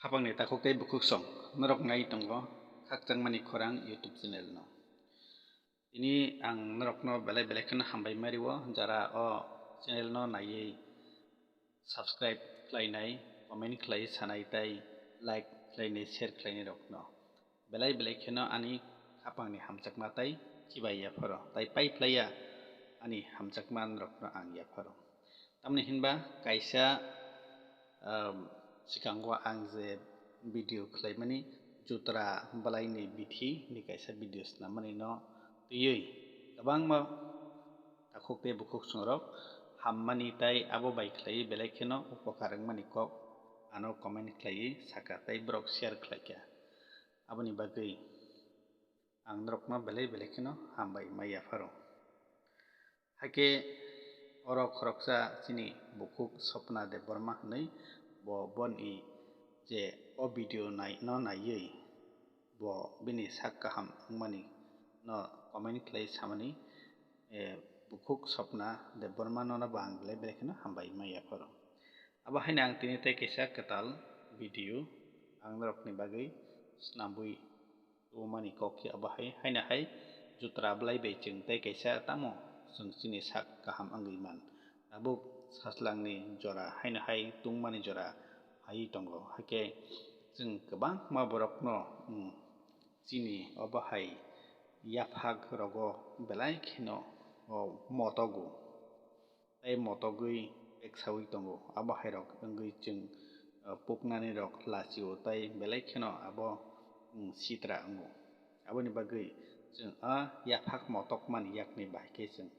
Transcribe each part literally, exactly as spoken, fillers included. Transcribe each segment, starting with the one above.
Khapangni takhuk tei bukhuk song norok nai tongo Khakchangmani Khorang YouTube channel no. Tini ang norokno belai belai kheno hambai ma rio, jara o channel no naiwi subscribe khlainai, comment khlai sanai tei like khlainai, share khlainai rokno. Belai belai kheno ani khapangni hamjakma tei chibai yapharo, tei pai phlaiya ani hamjakma norokno ang yapharo. Tamni hinba kaisa, um, sikango ang je video khlaimani jutra bwlaini bithi ni kaisa video snamani no twiwi kwbangma takhuk tei bukhuk songrok hammani tei abo bai khlaiwi belai kheno upokar wngmani kok ano comment khlaiwi saka tei borok share khlaikha. Aboni bagwi ang norokno belai belai kheno hambai ma yapharo. Hakhe oro khoroksa chini bukhuk Swapna Debbarma hwnwi, bo boni je o video nai-, no naiwi bo bini sak kaham wngmani no comment khlai samani, eh, bukhuk Swapna Debbarma nono bo ang belai belai kheno hambai ma yapharo. Abo haino ang tini tei kaisa kwtal video ang norokni bagwi snambwi tubumani kok khe abo hai, haino hai jutra bwlai bai chwng tei kaisa tamo chwng chini sak kaham wngwi man. Tabuk sajlangni jora haino hai tungmani jora hai tongo, hakhe chwng kwbangma borokno, um, chini obo hai yaphak rogo belai kheno, o, motogo. Tei motogwi peksaui tongo. Abo hairok wngwi chwng, uh, puknani rok lachio tei belai kheno abo, um, sitra wngo. Aboni bagwi chwng a yaphak motokmani yakni bahai khe chwng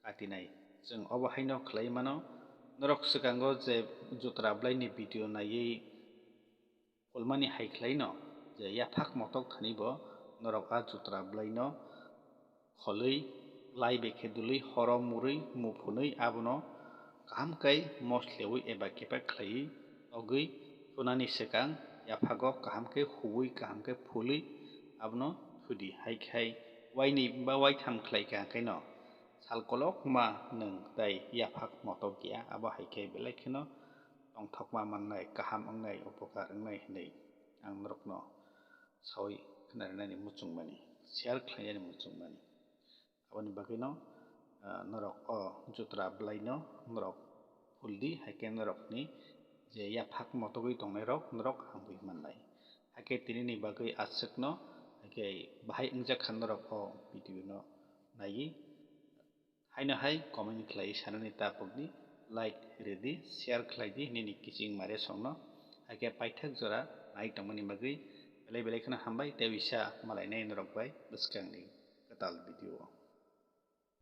katinai. Chwng obo haino khlai mano, norok swkango je jutra bwlaini video naiwi Kulmani hai khlaino je yaphak motok thani bo norok a jutra bwlaino kholwi, lai bai khe dului, horo murwi, muphunwi abono kaham khe moslewi eba kepek khlaiwi togwi thunani swkang yaphago kaham khe huwi, kaham khe phulwi abono thudi. Hai khai waini ba waitham khlai kha khaino sal kolokma nwng tai yaphak motok ya, abo hai khe belai kheno tongthokma mannai, kaham wngnai, upokar wngnai hwnwi ang norokno saui khnarinani muchungmani, share khlainani muchungmani. Aboni bagwino, ah, norok o jutra bwlaino norok phuldi, hai khe norokni je yaphak motogwi tongnairok norok hamwi mannai. Hai khe tinini bagwi aswkno, hai khe bahai wngjak kha norok o video no naiwi. Haino hai comment khlai sanani ta pokdi, like ridi, share khlai di nini kiching mare songno. Hai khe paithak jora nai tongmani bagwi belai belai kheno hambai tei uisa malainai norok bai bwskangni kwtal video o.